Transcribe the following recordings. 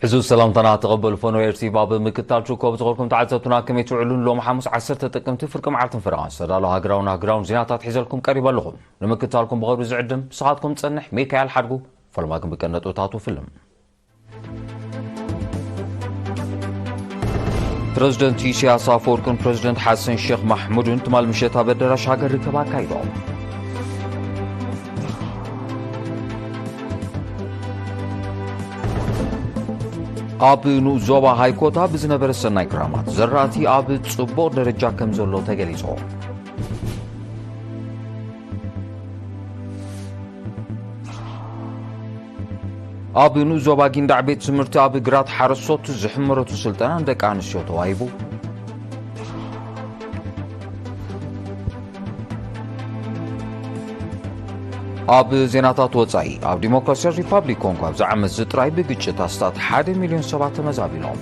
ሕዙ ሰላምታና ተቐበሉ። ፈኖ ኤርትሪ ባብ ምክታል ችኮ ብዝኸርኩም ተዓዘብትና ከመይ ትውዕሉን? ሎም ሓሙስ ዓሰርተ ጥቅምቲ ፍርቂ መዓልትን ፈረቓን ዝተዳሎ ሃገራውን ኣህጉራውን ዜናታት ሒዘልኩም ቀሪበ ኣለኹ። ንምክታልኩም ብኸብሪ ዝዕድም ብስኻትኩም ጸንሕ ሚካኤል ሓድጉ። ፈለማ ግን ብቀንዲ ነጥብታቱ ፍልም። ፕረዚደንት ኢሳያስ ኣፈወርቅን ፕረዚደንት ሓሰን ሼክ ማሕሙድን ትማል ምሸት ኣብ ኣዳራሽ ሃገር ርክብ ኣካይዶም። ኣብ ንኡስ ዞባ ሃይኮታ ብዝነበረ ሰናይ ክራማት ዘራእቲ ኣብ ጽቡቕ ደረጃ ከም ዘሎ ተገሊጹ። ኣብ ንኡስ ዞባ ጊንዳዕ ቤት ትምህርቲ ኣብ ግራት ሓረስቶት ዝሕመረቱ ስልጠና ንደቂ ኣንስትዮ ተዋሂቡ። ኣብ ዜናታት ወጻኢ፣ ኣብ ዲሞክራሲያዊ ሪፓብሊክ ኮንጎ ኣብዚ ዓመት እዚ ጥራይ ብግጭት ኣስታት ሓደ ሚልዮን ሰባት ተመዛቢሎም።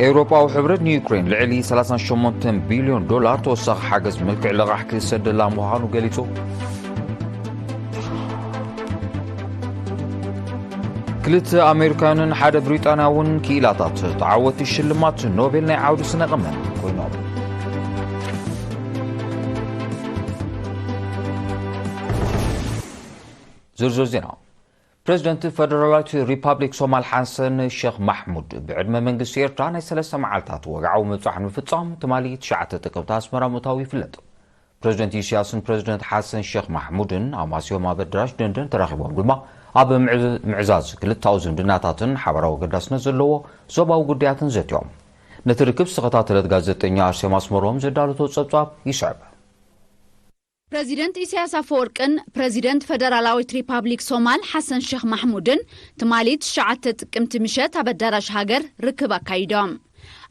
ኤውሮጳዊ ሕብረት ንዩክሬን ልዕሊ ሰላሳን ሸሞንተን ቢልዮን ዶላር ተወሳኺ ሓገዝ መልክዕ ልቓሕ ክሰደላ ምዃኑ ገሊጹ። ክልተ ኣሜሪካውያንን ሓደ ብሪጣንያውን ክኢላታት ተዓወቲ ሽልማት ኖቤል ናይ ዓውዲ ስነ ቀመም ኮይኖም። ዝርዝር ዜና። ፕረዚደንት ፈደራላዊት ሪፓብሊክ ሶማል ሓሰን ሸኽ ማሕሙድ ብዕድመ መንግስቲ ኤርትራ ናይ ሰለስተ መዓልታት ወግዓዊ ምብጻሕ ንምፍጻም ትማሊ ትሽዓተ ጥቅምቲ ኣስመራ ምእታዉ ይፍለጥ። ፕረዚደንት ኢሳያስን ፕረዚደንት ሓሰን ሸኽ ማሕሙድን ኣማስዮም ኣብ ኣዳራሽ ደንደን ተራኺቦም ድማ ኣብ ምዕ-፣ ምዕዛዝ ክልታዊ ዝምድናታትን ሓበራዊ ኣገዳስነት ዘለዎ ዞባዊ ጉዳያትን ዘትዮም። ነቲ ርክብ ዝተኸታተለት ጋዜጠኛ ኣርሴማ ኣስመሮም ዘዳለቶ ጸብጻብ ይስዕብ። ፕረዚደንት ኢሳያስ ኣፈወርቅን ፕረዚደንት ፈደራላዊት ሪፓብሊክ ሶማል ሓሰን ሸኽ ማሕሙድን ትማሊ ትሽዓተ ጥቅምቲ ምሸት ኣብ ኣዳራሽ ሃገር ርክብ ኣካይዶም።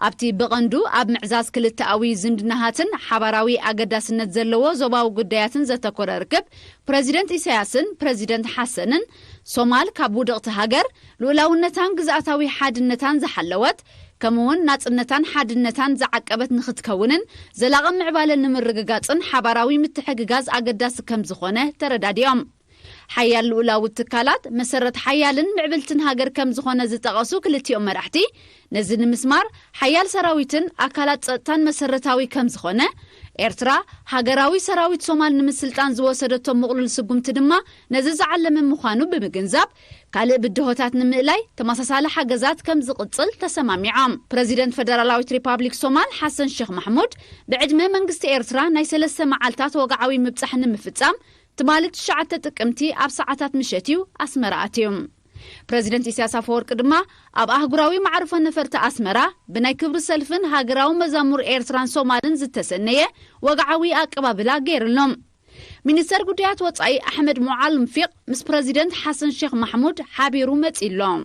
ኣብቲ ብቐንዱ ኣብ ምዕዛዝ ክልተኣዊ ዝምድናታትን ሓባራዊ ኣገዳስነት ዘለዎ ዞባዊ ጉዳያትን ዘተኮረ ርክብ፣ ፕረዚደንት ኢሳያስን ፕረዚደንት ሓሰንን ሶማል ካብ ውድቕቲ ሃገር፣ ልኡላውነታን ግዝኣታዊ ሓድነታን ዝሓለወት፣ ከምኡውን ናጽነታን ሓድነታን ዝዓቀበት ንኽትከውንን ዘላቒ ምዕባለ ንምርግጋጽን ሓባራዊ ምትሕግጋዝ ኣገዳሲ ከም ዝኾነ ተረዳዲኦም። ሓያል ልኡላዊ ትካላት መሰረት ሓያልን ምዕብልትን ሃገር ከም ዝኾነ ዝጠቐሱ ክልቲኦም መራሕቲ፣ ነዚ ንምስማር ሓያል ሰራዊትን ኣካላት ጸጥታን መሰረታዊ ከም ዝኾነ፣ ኤርትራ ሃገራዊ ሰራዊት ሶማል ንምስልጣን ዝወሰደቶ ምቕሉል ስጉምቲ ድማ ነዚ ዝዓለመ ምዃኑ ብምግንዛብ፣ ካልእ ብድሆታት ንምእላይ ተመሳሳሊ ሓገዛት ከም ዝቕጽል ተሰማሚዖም። ፕረዚደንት ፈደራላዊት ሪፓብሊክ ሶማል ሓሰን ሸኽ ማሕሙድ፣ ብዕድመ መንግስቲ ኤርትራ ናይ ሰለስተ መዓልታት ወግዓዊ ምብጻሕ ንምፍጻም ትማሊ ትሽዓተ ጥቅምቲ ኣብ ሰዓታት ምሸት እዩ ኣስመራ ኣትዩ። ፕረዚደንት ኢሳያስ ኣፈወርቂ ድማ ኣብ ኣህጉራዊ መዕርፎ ነፈርቲ ኣስመራ ብናይ ክብሪ ሰልፍን ሃገራዊ መዛሙር ኤርትራን ሶማልን ዝተሰነየ ወግዓዊ ኣቀባብላ ገይርሎም። ሚኒስተር ጉዳያት ወጻኢ ኣሕመድ ሙዓልም ፊቕ ምስ ፕረዚደንት ሓሰን ሼኽ ማሕሙድ ሓቢሩ መጺእሎም።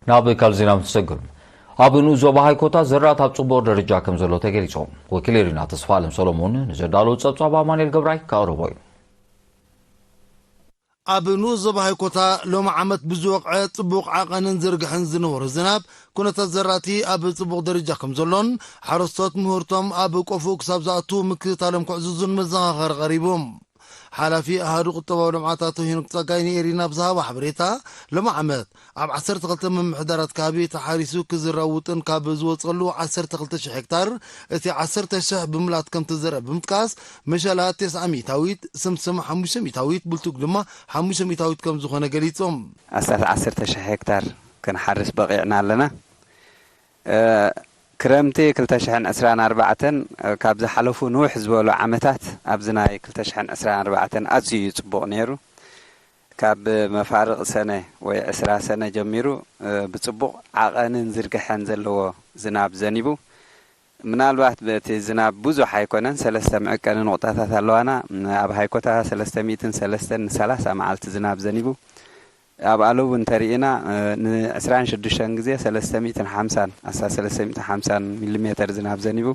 ናብ ካልእ ዜና ምስ ንሰግር፣ ኣብ ንኡስ ዞባ ሃይኮታ ዘራእቲ ኣብ ጽቡቕ ደረጃ ከም ዘሎ ተገሊጹ። ወኪል ኤሪና ተስፋ ኣለም ሰሎሞን ንዘዳለዉ ጸብጻብ ኣማኑኤል ገብራይ ከቕርቦ እዩ። ኣብ ንኡስ ዞባ ሃይኮታ ሎሚ ዓመት ብዝወቕዐ ጽቡቕ ዓቐንን ዝርግሐን ዝነበሮ ዝናብ፣ ኩነታት ዘራእቲ ኣብ ጽቡቕ ደረጃ ከም ዘሎን ሓረስቶት ምህርቶም ኣብ ቆፎ ክሳብ ዝኣቱ ምክትታሎም ክዕዝዙን መዘኻኸሪ ቀሪቡ። ሓላፊ ኣሃዱ ቁጠባዊ ልምዓት ኣቶ ሄኖክ ጸጋይ ንኤሪና ብዝሃቦ ሓበሬታ፣ ሎሚ ዓመት ኣብ ዓሰርተ ክልተ ምምሕዳራት ከባቢ ተሓሪሱ ክዝራብ ውጥን ካብ ዝወጸሉ ዓሰርተ ክልተ ሽሕ ሄክታር፣ እቲ ዓሰርተ ሽሕ ብምላት ከም ተዘርአ ብምጥቃስ፣ መሸላ ተስዓ ሚእታዊት፣ ስምስም ሓሙሽተ ሚእታዊት፣ ብልቱግ ድማ ሓሙሽተ ሚእታዊት ከም ዝኾነ ገሊጾም። ኣስታት ዓሰርተ ሽሕ ሄክታር ክንሓርስ በቒዕና ኣለና። እ፣ ክረምቲ ክልተ ሽሕን ዕስራን ኣርባዕተን፣ እ፣ ካብ ዝሓለፉ ንውሕ ዝበሉ ዓመታት ኣብዚ ናይ ክልተ ሽሕን ዕስራን ኣርባዕተን ኣዝዩ እዩ ጽቡቕ ነይሩ። ካብ መፋርቕ ሰነ ወይ ዕስራ ሰነ ጀሚሩ፣ እ፣ ብጽቡቕ ዓቐንን ዝርግሐን ዘለዎ ዝናብ ዘኒቡ። ምናልባት በቲ ዝናብ ብዙሕ ኣይኮነን፣ ሰለስተ መዐቀኒ ነቑጣታት ኣለዋና። ኣብ ሃይኮታ ሰለስተ ሚእትን ሰለስተን ንሰላሳ መዓልቲ ዝናብ ዘኒቡ። ኣብ ኣለቡ እንተርኢና፣ እ፣ ንዕስራን ሽዱሽተን ግዜ ሰለስተ ሚእትን ሓምሳን፣ ኣስታት ሰለስተ ሚእትን ሓምሳን ሚሊሜተር ዝናብ ዘኒቡ።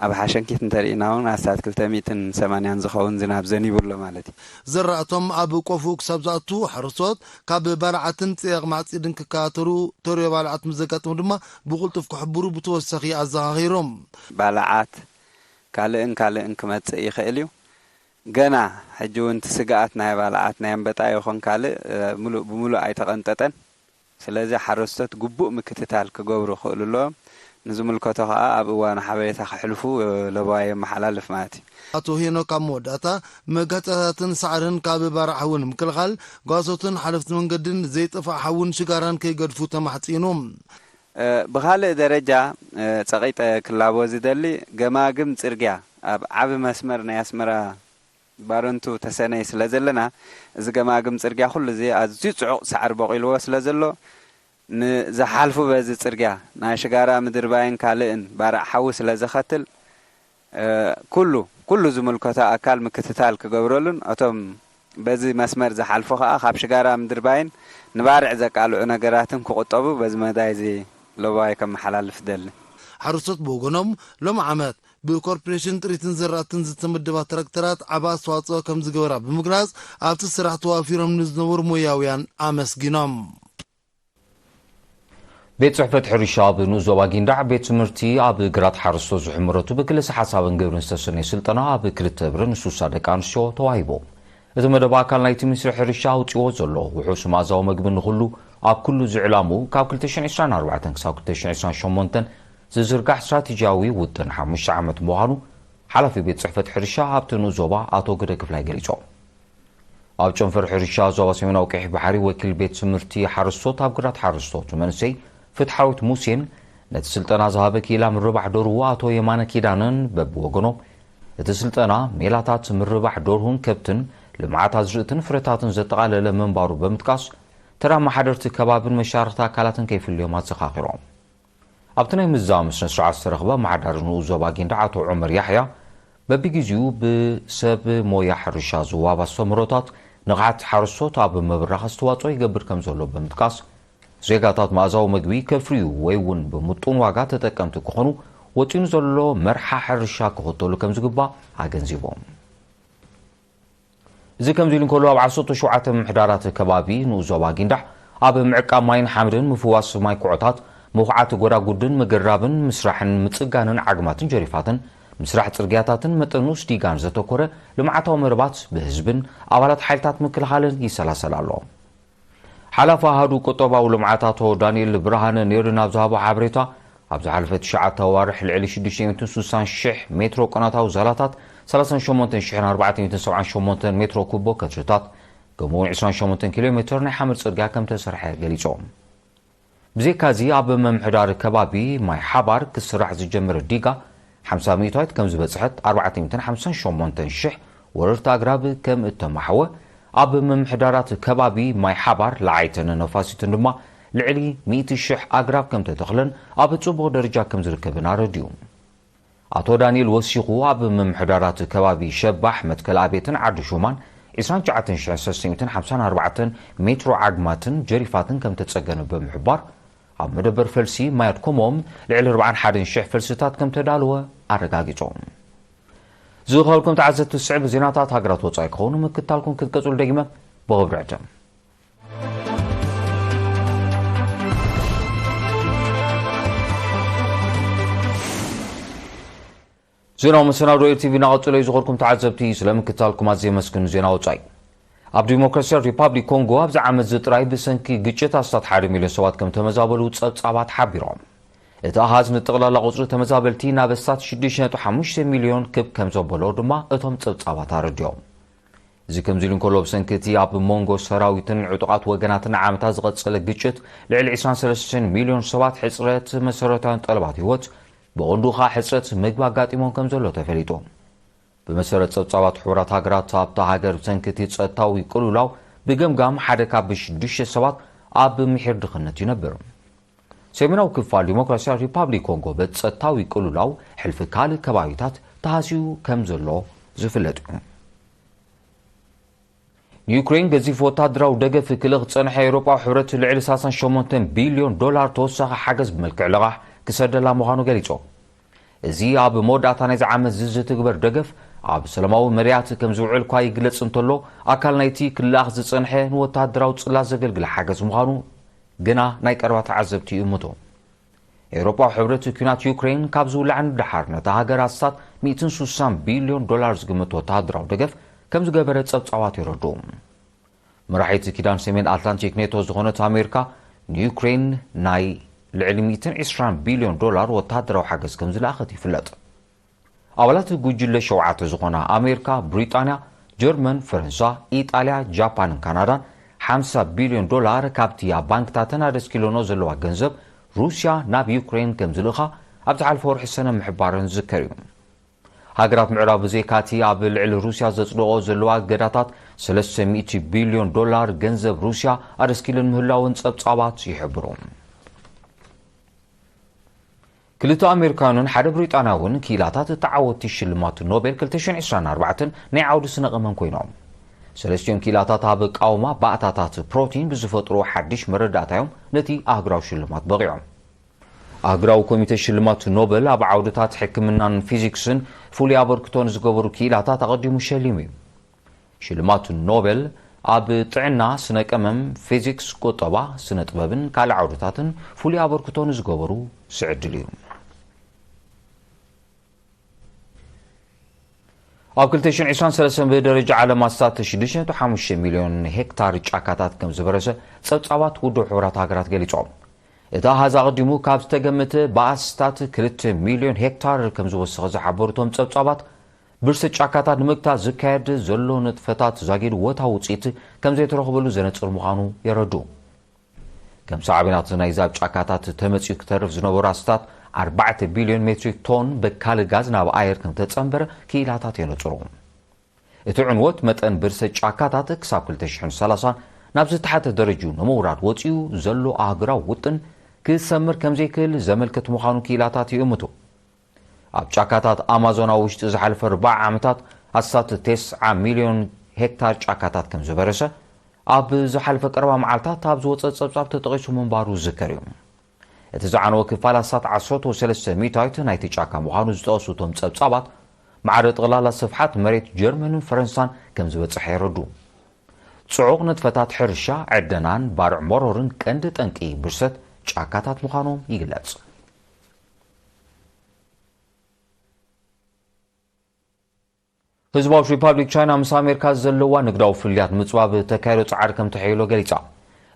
ኣብ ሓሸንኪት እንተርኢና እውን ኣስታት ክልተ ሚእትን ሰማንያን ዝኸውን ዝናብ ዘኒቡ ኣሎ ማለት እዩ። ዘራእቶም ኣብ ቆፎ ክሳብ ዝኣቱ፣ ሓረስቶት ካብ ባልዓትን ጽየቕ ማዕጺድን ክከታተሉ፣ ተሪዮ ባልዓት ምስ ዘጋጥሙ ድማ ብቕልጡፍ ክሕብሩ ብተወሳኺ ኣዘኻኺሮም። ባልዓት፣ ካልእን ካልእን ክመጽእ ይኽእል እዩ። ገና ሕጂ እውን እቲ ስግኣት ናይ ባልዓት ናይ ኣንበጣ ይኹን ካልእ፣ እ፣ ምሉእ ብምሉእ ኣይተቐንጠጠን። ስለዚ ሓረስቶት ግቡእ ምክትታል ክገብሩ ክኽእሉ ኣለዎም። ንዝምልከቶ ከኣ ኣብ እዋኑ ሓበሬታ ከሕልፉ፣ እ፣ ለበዋ የመሓላልፍ ማለት እዩ። ኣቶ ሄኖክ ኣብ መወዳእታ፣ መጋጸታትን ሳዕርን ካብ ባርዕ ሓዊ ንምክልኻል፣ ጓሶትን ሓለፍቲ መንገድን ዘይጠፍእ ሓውን ሽጋራን ከይገድፉ ተማሕጺኑ። እ፣ ብኻልእ ደረጃ፣ እ፣ ጸቒጠ ክላቦ ዝደሊ፣ ገማግም ጽርግያ ኣብ ዓቢ መስመር ናይ ኣስመራ ባረንቱ ተሰነይ ስለ ዘለና፣ እዚ ገማግም ጽርግያ ኩሉ እዚ ኣዝዩ ጽዑቕ ሳዕሪ በቒልዎ ስለ ዘሎ፣ ንዝሓልፉ በዚ ጽርግያ ናይ ሽጋራ ምድርባይን ካልእን ባርዕ ሓዊ ስለ ዘኸትል፣ እ፣ ኩሉ፣ ኩሉ ዝምልከቶ ኣካል ምክትታል ክገብረሉን፣ እቶም በዚ መስመር ዝሓልፉ ከኣ ካብ ሽጋራ ምድርባይን ንባርዕ ዘቃልዑ ነገራትን ክቑጠቡ በዚ መዳይ እዚ ለበዋይ ከመሓላልፍ ደሊ። ሓረስቶት ብወገኖም፣ ሎም ዓመት ብኮርፖሬሽን ጥሪትን ዘራእትን ዝተመደባ ትራክተራት ዓቢ ኣስተዋጽኦ ከም ዝገበራ ብምግላጽ፣ ኣብቲ ስራሕ ተዋፊሮም ንዝነበሩ ሞያውያን ኣመስጊኖም። ቤት ጽሕፈት ሕርሻ ኣብ ንኡስ ዞባ ጊንዳዕ ቤት ትምህርቲ ኣብ ግራት ሓረስቶት ዝሕምረቱ ብክልሰ ሓሳብን ግብርን ዝተሰነየ ስልጠና ኣብ ክልተ ብርን ሱሳ ደቂ ኣንስትዮ ተዋሂቡ። እቲ መደብ ኣካል ናይቲ ሚኒስትሪ ሕርሻ ኣውጺዎ ዘሎ ውሑስ መኣዛዊ መግቢ ንኹሉ ኣብ ኩሉ ዝዕላሙ ካብ ክልተ ሽሕን ዕስራን ኣርባዕተን ክሳብ ክልተ ሽሕን ዕስራን ሸሞንተን ዝዝርጋሕ ስትራቴጂያዊ ውጥን ሓሙሽተ ዓመት ምዃኑ ሓላፊ ቤት ጽሕፈት ሕርሻ ኣብቲ ንኡስ ዞባ ኣቶ ግደ ክፍላይ ገሊጾም። ኣብ ጨንፈር ሕርሻ ዞባ ሰሜናዊ ቀይሕ ባሕሪ ወኪል ቤት ትምህርቲ ሓረስቶት ኣብ ግራት ሓረስቶት መንእሰይ ፍትሓዊት ሙሴን ነቲ ስልጠና ዝሃበ ክኢላ ምርባሕ ደርሁ ኣቶ የማነ ኪዳነን በብወገኖም፣ እቲ ስልጠና ሜላታት ምርባሕ ደርሁን ከብትን፣ ልምዓት ኣዝርእትን ፍረታትን ዘጠቓለለ ምንባሩ ብምጥቃስ፣ ተራ ኣመሓደርቲ ከባብን መሻርኽቲ ኣካላትን ከይፍልዮም ኣዘኻኺሮም። ኣብቲ ናይ ምዛም ስነ ስርዓት ዝተረኽበ ኣመሓዳሪ ንኡስ ዞባ ጊንዳዕ ኣቶ ዑመር ያሕያ፣ በብግዜኡ ብሰብ ሞያ ሕርሻ ዝወሃብ ኣስተምህሮታት ንቕሓት ሓረስቶት ኣብ ምብራኽ ኣስተዋጽኦ ይገብር ከም ዘሎ ብምጥቃስ፣ ዜጋታት መኣዛዊ መግቢ ከፍርዩ ወይ እውን ብምጡን ዋጋ ተጠቀምቲ ክኾኑ ወጢኑ ዘሎ መርሓ ሕርሻ ክኽተሉ ከም ዝግባእ ኣገንዚቦም። እዚ ከምዚ ኢሉ እንከሎ፣ ኣብ ዓሰርተ ሸውዓተ ምምሕዳራት ከባቢ ንኡስ ዞባ ጊንዳዕ ኣብ ምዕቃብ ማይን ሓመድን፣ ምፍዋስ ማይ ኩዖታት፣ ምኹዓት ጎዳጉድን ምግራብን ምስራሕን ምጽጋንን ዓግማትን ጀሪፋትን፣ ምስራሕ ጽርግያታትን መጠን ንኡስ ዲጋን ዘተኮረ ልምዓታዊ መደባት ብህዝብን ኣባላት ሓይልታት ምክልኻልን ይሰላሰል ኣሎ። ሓላፊ ኣሃዱ ቁጠባዊ ልምዓት ኣቶ ዳንኤል ብርሃነ ኔርድን ኣብ ዝሃቦ ሓበሬታ፣ ኣብ ዝሓለፈ ትሽዓተ ኣዋርሕ ልዕሊ ሽዱሽተ ሚእትን ስሳን ሽሕ ሜትሮ ቀናታዊ ዛላታት፣ ሰላሳን ሸሞንተን ሽሕን ኣርባዕተ ሚእትን ሰብዓን ሸሞንተን ሜትሮ ኩቦ ከትርታት፣ ከምኡውን ዕስራን ሸሞንተን ኪሎ ሜትር ናይ ሓመድ ጽርግያ ከም ተሰርሐ ገሊጾም። ብዘይካዚ ኣብ ምምሕዳር ከባቢ ማይ ሓባር ክስራሕ ዝጀመረ ዲጋ ሓምሳ ሚእታዊት ከም ዝበጽሐት፣ ኣርባዕተ ሚእትን ሓምሳን ሸሞንተን ሽሕ ወረርቲ ኣግራብ ከም እተማሕወ፣ ኣብ ምምሕዳራት ከባቢ ማይ ሓባር፣ ለዓይትን ነፋሲትን ድማ ልዕሊ ሚእቲ ሽሕ ኣግራብ ከም ተተኽለን ኣብ ጽቡቕ ደረጃ ከም ዝርከብን ኣረዲኡ። ኣቶ ዳንኤል ወሲኹ፣ ኣብ ምምሕዳራት ከባቢ ሸባሕ፣ መትከል ኣቤትን ዓዲ ሹማን ዕስራን ትሽዓተን ሽሕን ሰለስተ ሚእትን ሓምሳን ኣርባዕተን ሜትሮ ዓግማትን ጀሪፋትን ከም ተጸገነ ብምሕባር፣ ኣብ መደበር ፈልሲ ማያት ኮሞም ልዕሊ ኣርባዓን ሓደን ሽሕ ፈልስታት ከም ተዳለወ ኣረጋጊጾም። ዝኸበርኩም ተዓዘብቲ፣ ዝስዕብ ዜናታት ሃገራት ወጻኢ ክኸውን ምክትታልኩም ክትቀጽሉ ደጊመ ብኽብሪ ዕድም። ዜናዊ መሰናዶ ኤር ቲ ቪ እናቐጸለ እዩ። ዝኸበርኩም ተዓዘብቲ፣ ስለ ምክትታልኩም ኣዝየ የመስግን። ዜና ወጻኢ። ኣብ ዲሞክራሲያዊት ሪፓብሊክ ኮንጎ ኣብዚ ዓመት እዚ ጥራይ ብሰንኪ ግጭት ኣስታት ሓደ ሚልዮን ሰባት ከም ተመዛበሉ ጸብጻባት ሓቢሮም። እቲ ኣሃዝ ንጠቕላላ ቁጽሪ ተመዛበልቲ ናብ ኣስታት ሽዱሽተ ነጥቢ ሓሙሽተ ሚልዮን ክብ ከም ዘበሎ ድማ እቶም ጸብጻባት ኣረዲኦም። እዚ ከምዚ ኢሉ እንከሎ፣ ብሰንኪ እቲ ኣብ መንጎ ሰራዊትን ዕጡቓት ወገናትን ዓመታት ዝቐጸለ ግጭት፣ ልዕሊ ዕስራን ሰለስተን ሚልዮን ሰባት ሕጽረት መሰረታውያን ጠለባት ህይወት፣ ብቐንዱ ኸኣ ሕጽረት ምግቢ ኣጋጢሞም ከም ዘሎ ተፈሊጡ። ብመሰረት ጸብጻባት ሕቡራት ሃገራት፣ ኣብታ ሃገር ብሰንኪ እቲ ጸጥታዊ ቅልውላው፣ ብገምጋም ሓደ ካብ ሽዱሽተ ሰባት ኣብ ምሒር ድኽነት ይነብር። ሰሜናዊ ክፋል ዲሞክራሲያዊት ሪፓብሊክ ኮንጎ በቲ ጸጥታዊ ቅልውላው፣ ሕልፊ ካልእ ከባቢታት ተሃስዩ ከም ዘሎ ዝፍለጥ እዩ። ንዩክሬን ገዚፍ ወታደራዊ ደገፍ ክልእኽ ዝጸንሐ፣ ኤውሮጳዊ ሕብረት ልዕሊ ሰላሳን ሸሞንተን ቢልዮን ዶላር ተወሳኺ ሓገዝ ብመልክዕ ልቓሕ ክሰደላ ምዃኑ ገሊጹ። እዚ ኣብ መወዳእታ ናይዚ ዓመት እዚ ዝትግበር ደገፍ፣ ኣብ ሰላማዊ መዳያት ከም ዝውዕል እኳ ይግለጽ እንተሎ፣ ኣካል ናይቲ ክለኣኽ ዝጸንሐ ንወታደራዊ ጽላት ዘገልግል ሓገዝ ምዃኑ ግና ናይ ቀረባ ተዓዘብቲ ይእምቱ። ኤውሮጳዊ ሕብረት ኲናት ዩክሬን ካብ ዝውላዕ ንደሓር ነታ ሃገር ኣስታት ሚእትን ሱሳን ቢልዮን ዶላር ዝግመት ወተሃደራዊ ደገፍ ከም ዝገበረ ጸብጻባት የረድኡ። መራሒት ኪዳን ሰሜን ኣትላንቲክ ኔቶ ዝኾነት ኣሜሪካ ንዩክሬን ናይ ልዕሊ ሚእትን ዕስራን ቢልዮን ዶላር ወተሃደራዊ ሓገዝ ከም ዝለኣኸት ይፍለጥ። ኣባላት ጉጅለ ሸውዓተ ዝኾና ኣሜሪካ፣ ብሪጣንያ፣ ጀርመን፣ ፈረንሳ፣ ኢጣልያ፣ ጃፓንን ካናዳን ሓምሳ ቢልዮን ዶላር ካብቲ ኣብ ባንክታተን ኣደስኪለኖ ዘለዋ ገንዘብ ሩስያ ናብ ዩክሬን ከም ዝልእኻ ኣብ ዝሓለፈ ወርሒ ሰነ ምሕባረን ዝዝከር እዩ። ሃገራት ምዕራብ ብዘይካቲ ኣብ ልዕሊ ሩስያ ዘጽደቆ ዘለዋ እገዳታት ሰለስተ ሚእቲ ቢልዮን ዶላር ገንዘብ ሩስያ ኣደስኪለን ምህላውን ጸብጻባት ይሕብሩ። ክልተ ኣሜሪካውያንን ሓደ ብሪጣንያውን ክኢላታት ተዓወትቲ ሽልማት ኖቤል ክልተ ሽሕን ዕስራን ኣርባዕተን ናይ ዓውዲ ስነ ቀመም ኮይኖም፣ ሰለስቲኦም ክኢላታት ኣብ ቃውማ ባእታታት ፕሮቲን ብዝፈጥሮ ሓድሽ መረዳእታ እዮም ነቲ ኣህጉራዊ ሽልማት በቒዖም። ኣህጉራዊ ኮሚተ ሽልማት ኖበል ኣብ ዓውድታት ሕክምናን ፊዚክስን ፍሉይ ኣበርክቶ ንዝገበሩ ክኢላታት ኣቐዲሙ ሸሊሙ እዩ። ሽልማት ኖበል ኣብ ጥዕና፣ ስነ ቀመም፣ ፊዚክስ፣ ቁጠባ፣ ስነ ጥበብን ካልእ ዓውድታትን ፍሉይ ኣበርክቶ ንዝገበሩ ዝዕድል እዩ። ኣብ ክልተ ሽሕን ዕስራን ሰለስተን ብደረጃ ዓለም ኣስታት ሽዱሽተ ነጥቢ ሓሙሽተ ሚልዮን ሄክታር ጫካታት ከም ዝበረሰ ጸብጻባት ውድብ ሕቡራት ሃገራት ገሊጾም። እቲ ኣሃዝ ኣቐዲሙ ካብ ዝተገመተ ብኣስታት ክልተ ሚልዮን ሄክታር ከም ዝወሰኸ ዝሓበሩ እቶም ጸብጻባት፣ ብርሰት ጫካታት ንምግታት ዝካየድ ዘሎ ንጥፈታት ዛጊድ ወታ ውጽኢት ከም ዘይተረኽበሉ ዘነጽር ምዃኑ የረድኡ። ከም ሳዕቤናት ናይዚ ኣብ ጫካታት ተመጺኡ ክተርፍ ዝነበሩ ኣስታት ኣርባዕተ ቢልዮን ሜትሪክ ቶን በካሊ ጋዝ ናብ ኣየር ከም ተጸንበረ ክኢላታት የነጽሩ። እቲ ዕንወት መጠን ብርሰት ጫካታት ክሳብ ክልተ ሽሕን ሰላሳን ናብ ዝተሓተ ደረጅኡ ንምውራድ ወጺኡ ዘሎ ኣህጉራዊ ውጥን ክሰምር ከም ዘይክእል ዘመልክት ምዃኑ ክኢላታት ይእምቱ። ኣብ ጫካታት ኣማዞን ኣብ ውሽጢ ዝሓለፈ ኣርባዓ ዓመታት ኣስታት ተስዓ ሚልዮን ሄክታር ጫካታት ከም ዝበረሰ ኣብ ዝሓለፈ ቀረባ መዓልታት ኣብ ዝወጸ ጸብጻብ ተጠቒሱ ምንባሩ ዝዝከር እዩ። እቲ ዝዓነወ ክፋል ኣስታት ዓሰርተ ሰለስተ ሚእታዊት ናይቲ ጫካ ምዃኑ ዝጠቐሱ እቶም ጸብጻባት፣ ማዕረ ጠቕላላ ስፍሓት መሬት ጀርመንን ፈረንሳን ከም ዝበጽሐ የረዱ። ጽዑቕ ንጥፈታት ሕርሻ፣ ዕደናን ባርዕ መሮርን ቀንዲ ጠንቂ ብርሰት ጫካታት ምዃኖም ይግለጽ። ህዝባዊት ሪፓብሊክ ቻይና ምስ ኣሜሪካ ዘለዋ ንግዳዊ ፍልልያት ንምጽባብ ተካይዶ ጻዕሪ ከም ተሐይሎ ገሊጻ።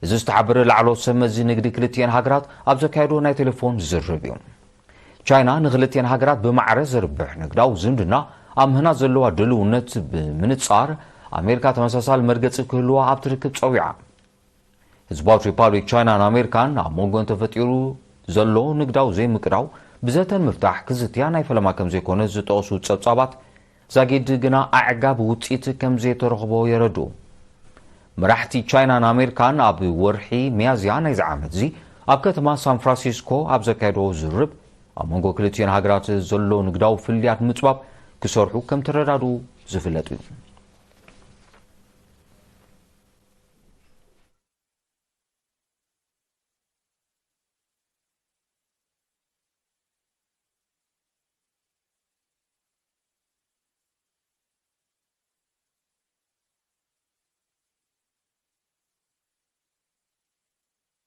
እዚ ዝተሓበረ ላዕለዎት ሰብ መዚ ንግዲ ክልቲኤን ሃገራት ኣብ ዘካየዶ ናይ ቴሌፎን ዝርርብ እዩ። ቻይና ንክልቲኤን ሃገራት ብማዕረ ዘርብሕ ንግዳዊ ዝምድና ኣብ ምህናጽ ዘለዋ ድልውነት ብምንጻር፣ ኣሜሪካ ተመሳሳሊ መርገጺ ክህልዋ ኣብቲ ርክብ ጸዊዓ። ህዝባዊት ሪፓብሊክ ቻይናን ኣሜሪካን ኣብ መንጎን ተፈጢሩ ዘሎ ንግዳዊ ዘይምቅዳው ብዘተን ምፍታሕ ክዝትያ ናይ ፈለማ ከም ዘይኮነ ዝጠቕሱ ጸብጻባት፣ ዛጊድ ግና ኣዕጋቢ ውጽኢት ከም ዘይተረኽቦ የረድኡ። መራሕቲ ቻይናን ኣሜሪካን ኣብ ወርሒ ሚያዝያ ናይዚ ዓመት እዚ ኣብ ከተማ ሳን ፍራንሲስኮ ኣብ ዘካየዶ ዝርርብ፣ ኣብ መንጎ ክልቲኤን ሃገራት ዘሎ ንግዳዊ ፍልልያት ንምጽባብ ክሰርሑ ከም ተረዳድኡ ዝፍለጥ እዩ።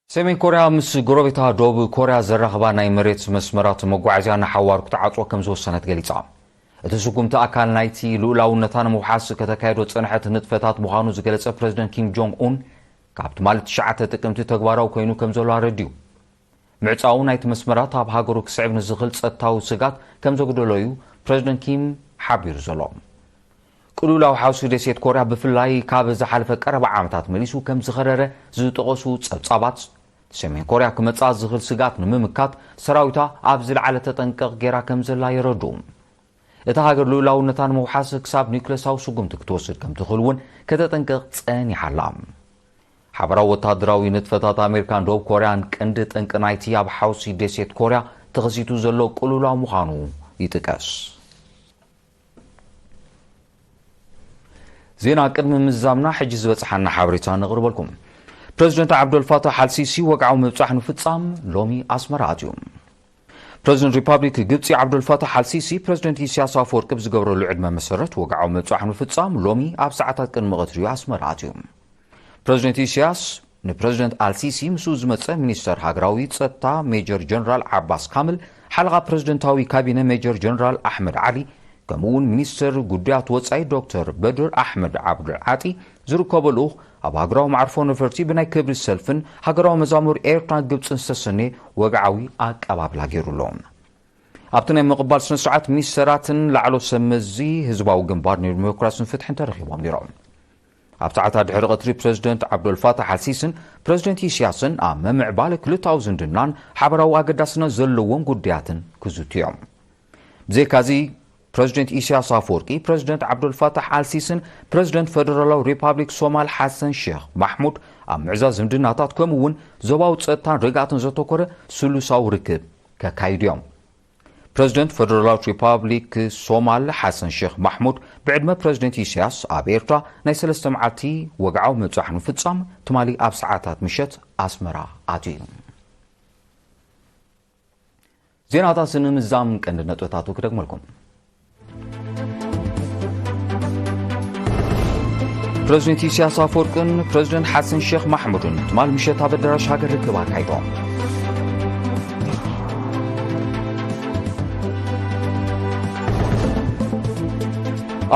ሰሜን ኮርያ ምስ ጎረቤታ ደቡብ ኮርያ ዘራኽባ ናይ መሬት መስመራት መጓዓዝያ ንሓዋሩ ክትዓጽዎ ከም ዝወሰነት ገሊጻ። እቲ ስጉምቲ ኣካል ናይቲ ልኡላውነታ ንምውሓስ ከተካየዶ ዝጸንሐት ንጥፈታት ምዃኑ ዝገለጸ ፕረዚደንት ኪም ጆንግ ኡን፣ ካብ ትማሊ ትሽዓተ ጥቅምቲ ተግባራዊ ኮይኑ ከም ዘሎ ኣረድዩ። ምዕጻው ናይቲ መስመራት ኣብ ሃገሩ ክስዕብ ንዝኽእል ጸጥታዊ ስጋት ከም ዘጉደሎ እዩ ፕረዚደንት ኪም ሓቢሩ ዘሎ። ቅልውላው ሓውሲ ደሴት ኮርያ ብፍላይ ካብ ዝሓለፈ ቀረባ ዓመታት መሊሱ ከም ዝኸረረ ዝጠቐሱ ጸብጻባት፣ ሰሜን ኮርያ ክመጽኣ ዝኽእል ስጋት ንምምካት ሰራዊታ ኣብ ዝለዓለ ተጠንቀቕ ገይራ ከም ዘላ የረድኡ። እታ ሃገር ልኡላውነታ ንምውሓስ ክሳብ ኒውክለሳዊ ስጉምቲ ክትወስድ ከም ትኽእል እውን ከተጠንቅቕ ጸኒሓ ኣላ። ሓበራዊ ወታደራዊ ንጥፈታት ኣሜሪካን ደቡብ ኮርያን ቀንዲ ጠንቂ ናይቲ ኣብ ሓውሲ ደሴት ኮርያ ተኸሲቱ ዘሎ ቅልውላው ምዃኑ ይጥቀስ። ዜና ቅድሚ ምዝዛምና ሕጂ ዝበጽሓና ሓበሬታ ነቕርበልኩም። ፕረዚደንት ዓብደልፋታሕ ኣልሲሲ ወግዓዊ ምብጻሕ ንፍጻም ሎሚ ኣስመራ ኣትዩ። ፕረዚደንት ሪፓብሊክ ግብጺ ዓብደልፋታሕ ኣልሲሲ ፕረዚደንት ኢሳያስ ኣፈወርቂ ብዝገብረሉ ዕድመ መሰረት ወግዓዊ ምብጻሕ ንፍጻም ሎሚ ኣብ ሰዓታት ቅድሚ ቀትሪ ኣስመራ ኣትዩ። ፕረዚደንት ኢሳያስ ንፕረዚደንት ኣልሲሲ ምስኡ ዝመጸ ሚኒስተር ሃገራዊ ጸጥታ ሜጀር ጀነራል ዓባስ ካምል፣ ሓለቓ ፕረዚደንታዊ ካቢነ ሜጀር ጀነራል ኣሕመድ ዓሊ፣ ከምኡ እውን ሚኒስተር ጉዳያት ወጻኢ ዶክተር በድር ኣሕመድ ዓብዱል ዓጢ ዝርከቦ ልኡኽ፣ ኣብ ሃገራዊ መዓርፎ ነፈርቲ ብናይ ክብሪ ሰልፍን ሃገራዊ መዛሙር ኤርትራን ግብጽን ዝተሰነየ ወግዓዊ ኣቀባብላ ገይሩሎም። ኣብቲ ናይ ምቕባል ስነ ስርዓት ሚኒስተራትን ላዕሎ ሰብ መዚ ህዝባዊ ግንባር ንዲሞክራስን ፍትሕን ተረኺቦም ነይሮም። ኣብ ሰዓታት ድሕሪ ቀትሪ ፕረዚደንት ዓብዱልፋታሕ ኣልሲስን ፕረዚደንት ኢስያስን ኣብ ምምዕባል ክልታዊ ዝምድናን ሓበራዊ ኣገዳስነት ዘለዎም ጉዳያትን ክዝቱ እዮም። ብዘይካዚ፣ ፕረዚደንት ኢስያስ ኣፈወርቂ፣ ፕረዚደንት ዓብዱልፋታሕ ኣልሲስን ፕረዚደንት ፈደራላዊ ሪፓብሊክ ሶማል ሓሰን ሼክ ማሕሙድ ኣብ ምዕዛዝ ዝምድናታት፣ ከምኡ እውን ዞባዊ ጸጥታን ርግኣትን ዘተኮረ ስሉሳዊ ርክብ ከካይዱ እዮም። ፕረዚደንት ፈደራላዊት ሪፓብሊክ ሶማል ሓሰን ሼክ ማሕሙድ፣ ብዕድመ ፕረዚደንት ኢስያስ ኣብ ኤርትራ ናይ ሰለስተ መዓልቲ ወግዓዊ ምብጻሕ ንምፍጻም ትማሊ ኣብ ሰዓታት ምሸት ኣስመራ ኣትዩ። ዜናታት ንምዛም ቀንዲ ነጥብታቱ ክደግመልኩም። ፕረዚደንት ኢስያስ ኣፈወርቅን ፕረዚደንት ሓሰን ሼክ ማሕሙድን ትማል ምሸት ኣብ ኣዳራሽ ሃገር ርክብ ኣካይዶም።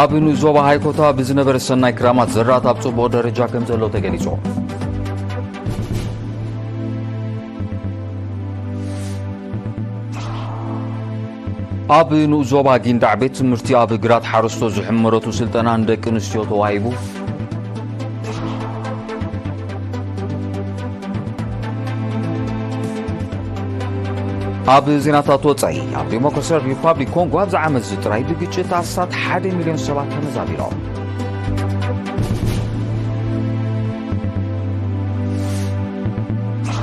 ኣብ ንኡስ ዞባ ሃይኮታ ብዝነበረ ሰናይ ክራማት ዘራእቲ ኣብ ጽቡቕ ደረጃ ከም ዘሎ ተገሊጹ። ኣብ ንኡስ ዞባ ጊንዳዕ ቤት ትምህርቲ ኣብ ግራት ሓረስቶት ዝሕመረቱ ስልጠና ንደቂ ኣንስትዮ ተዋሂቡ። ኣብ ዜናታት ወጻኢ፣ ኣብ ዲሞክራሲያዊት ሪፓብሊክ ኮንጎ ኣብዚ ዓመት እዚ ጥራይ ብግጭት ኣስታት ሓደ ሚልዮን ሰባት ተመዛቢሎም።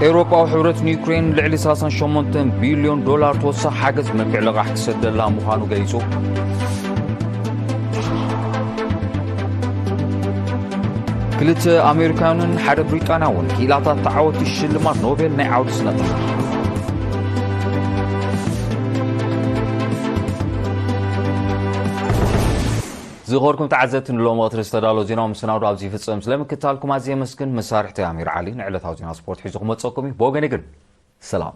ኤውሮጳዊ ሕብረት ንዩክሬን ልዕሊ ሰላሳን ሸሞንተን ቢልዮን ዶላር ተወሳኺ ሓገዝ ብመልክዕ ልቓሕ ክሰደላ ምዃኑ ገሊጹ። ክልተ ኣሜሪካውያንን ሓደ ብሪጣንያውን ክኢላታት ተዓወቲ ሽልማት ኖቤል ናይ ዓውዲ ስነ ጥበብ። ዝኸበርኩም ተዓዘብቲ፣ ንሎሚ ቀትሪ ዝተዳለወ ዜናዊ መሰናዶ ኣብዚ ይፍጸም። ስለምክትታልኩም ኣዝየ የመስግን። መሳርሕቲ ኣሚር ዓሊ ንዕለታዊ ዜና ስፖርት ሒዙ ክመጸኩም እዩ። ብወገነይ ግን ሰላም።